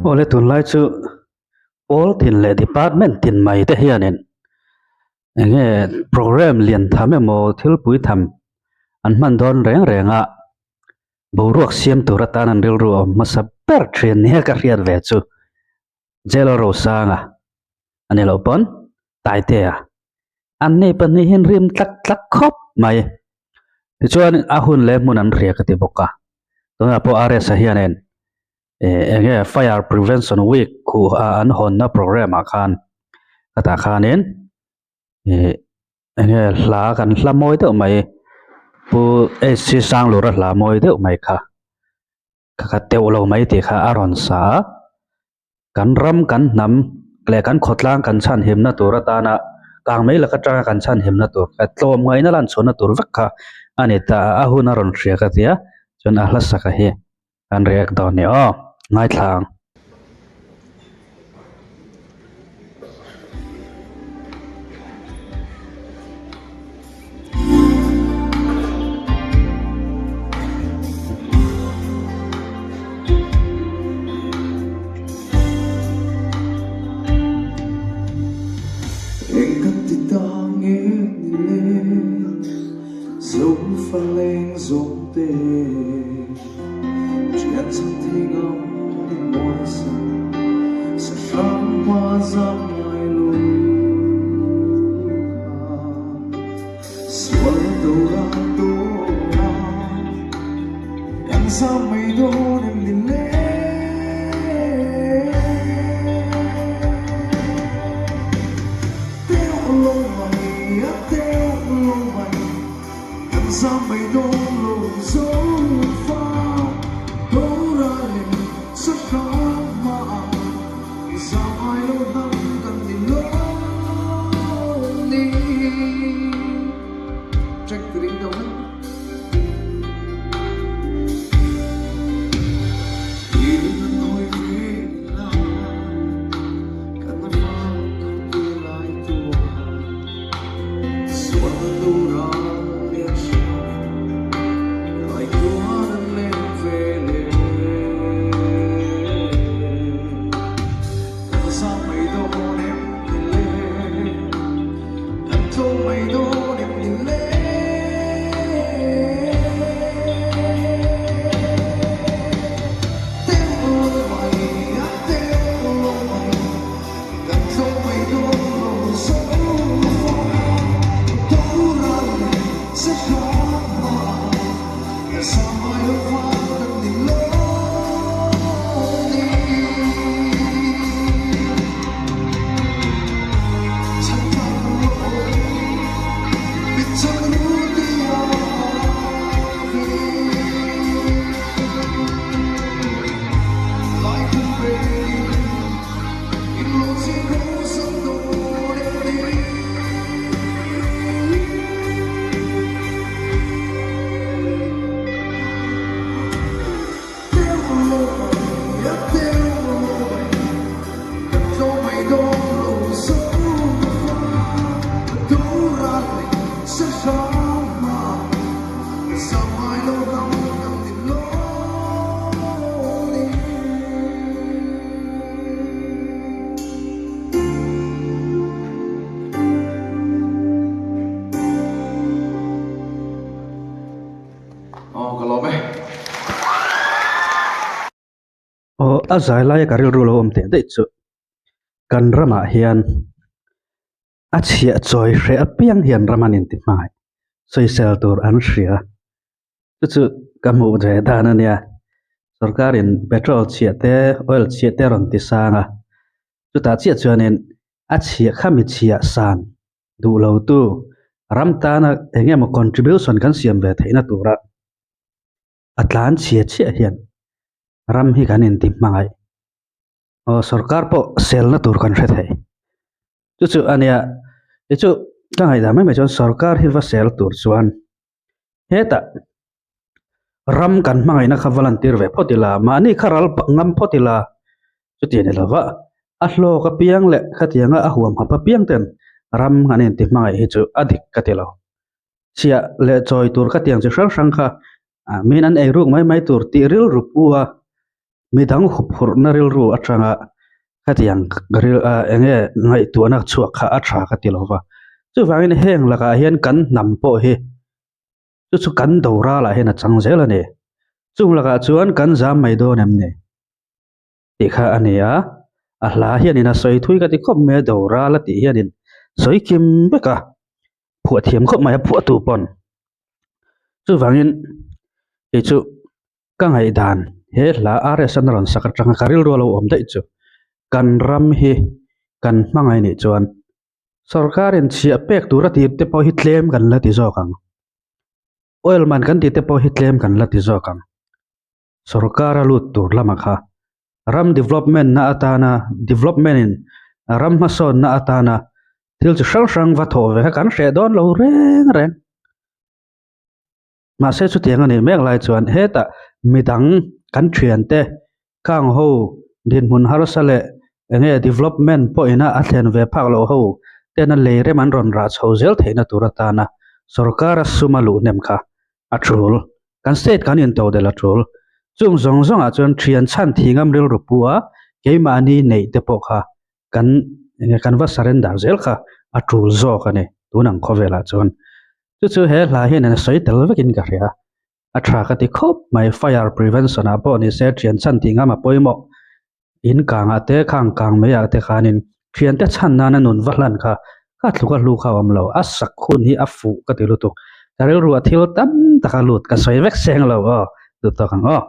Awle tunlai chu pawl tin leh department tin mai te hianin eng nge programme lian tham emaw thil pui tham an hman dawn reng reng a boruak siam tur atan an rilru a awm hmasa ber thin nia ka hriat ve chu Jelo Rosanga a ni loh pawn Taitea an nei pahnih hian rim tlak tlak khawp mai tichuan a hun leh hmun an hria ka ti bawk a tunah pawh RS-a hianin eh eng nge fire prevention week khuh a an hawnna programme ah khan khatah khanin ih eng nge hla kan hla mawi deuh mai pu H C Sanglura hla mawi deuh mai kha ka khat deuh lo mai tih kha a rawn sa a kan ram kan hnam leh kan khawtlang kan chhan himna tur atana kang mai laka tanga kan chhan himna tur kha tlawm ngaihna lan chhuahna tur vek kha a ni ta a a hun a rawn hria ka tia chuan a hla saka hi kan react dawn a ni aw ngaithla ang. Eng kan ti ta nge ni le Zofa leng zawng te Thian chhan thei ngam in muai sak Sa hrang hma zam ngai lo kha Sual do ra do ra Kan zam mai dawn em ni le Teuh lo mai a teuh lo mai Kan zam mai dawn lo zo fa Do ra leh sa hrang hma Zam ngai lo hnam kan ni lo ni. Check ti ring deuh vek. Tin an hawi ve la kan vang khawte lai tua sual do ral lian hriamin lai tuan an leng ve le. Kan zam mai dawn em ni le Kan tlawm mai dawn em ni le Teuh lo mai a teuh lo mai Kan tlawm mai dawn lo zo fa Boral leh che hram hma Kan zam mai lo vang kan ni lo ni. Chhan thar lo mit chhan ru ti a ve. Lai khum ve in lo chi ro san dawn em ni. Aw ka lawm e. Aw a zai laia ka rilru lo awm teh daih chu kan ramah hian a chhiah chawi hreh apiang hian ram an inti hmangaih sawisel tur an hria chu chu ka hmuh ve dan a nia sorkarin petrol chhiah te oil chhiah te a rawn ti sang a chutah chiah chuanin a chhiah kha mi chhiah san duh lo tu ram tana eng emaw contribution kan siam ve theihna tura a tlan chhia chhiah hian ram hi kan inti hmangaih aw sorkar pawh selna tur kan hre thei chu chu a nia ti chu ka ngaihdan mai mai chuan sorkar hi va sel tur chuan hetah ram kan hmangaihna kha va lantir ve phawt ila mahni kha ral ngam phawt ila chuti a ni lova a hlawk apiang leh khatianga a huam hap apiang ten ram an inti hmangaih hi chu a dik ka ti lo chhiah leh chawi tur khatiang chi hrang hrang kha ah min an ei ruk mai mai tur tih rilru pu a. Midang huphurhna rilru atanga khatiang ril ah eng nge ngaihtuahna chhuak kha a tha ka ti lo va. Chuvangin heng lakah hian kan hnam pawh hi chu chu kan do ralah hian a chang zel a ni. Chung lakah chuan kan zam mai dawn em ni tih kha a ni a, a hla hianin a sawi thui ka ti khawp mai a, do ral a tih hianin sawi kim vek a, phuah thiam khawp mai a phuahtu pawn. Chuvangin kei chu Ka ngaihdan, he hla RS an rawn sak atanga ka rilru a lo awm daih chu kan ram hi kan hmangaih nih chuan sorkarin chhiah pek tura tih te pawh hi tlem kan la ti zawk ang. Oil man kan tih te pawh hi tlem kan la ti zawk ang. Sorkar a lut tur lamah kha ram development na atana development in ram hmasawnna atana thil chi hrang hrang va thawh ve kha kan hreh dawn lo reng reng. Mahse chutiang a nih mek lai chuan hetah midang kan thiante khang ho dinhmun harsa leh enge development pawhina a thlen ve phak loh ho tena lei rem an rawn rah chho zel theihna tur atana sorkara sum a luh hnem kha a tul. Kan state kan intodelh a tul. Chung zawng zawngah chuan thian chhan thingam rilru pu a keimahni neih te pawh kha kan enge kan va surrender zel kha a tul zawk a ni tun ang khawvelah chuan. Chu chu he hla hian an sawi tel vekin ka hria. A tha ka ti khawp mai fire prevention ah pawh ni se thian chhan tih ngam a pawimawh. In kangah te khang kang mai ah te khanin thian te chhan nana nun va hlan kha kha thluk a hlu kha a awm lo. A sak hun hi a fuh ka ti lutuk. Ka rilru a thil tam tak a lut ka sawi vek seng lo aw duh tawk ang aw.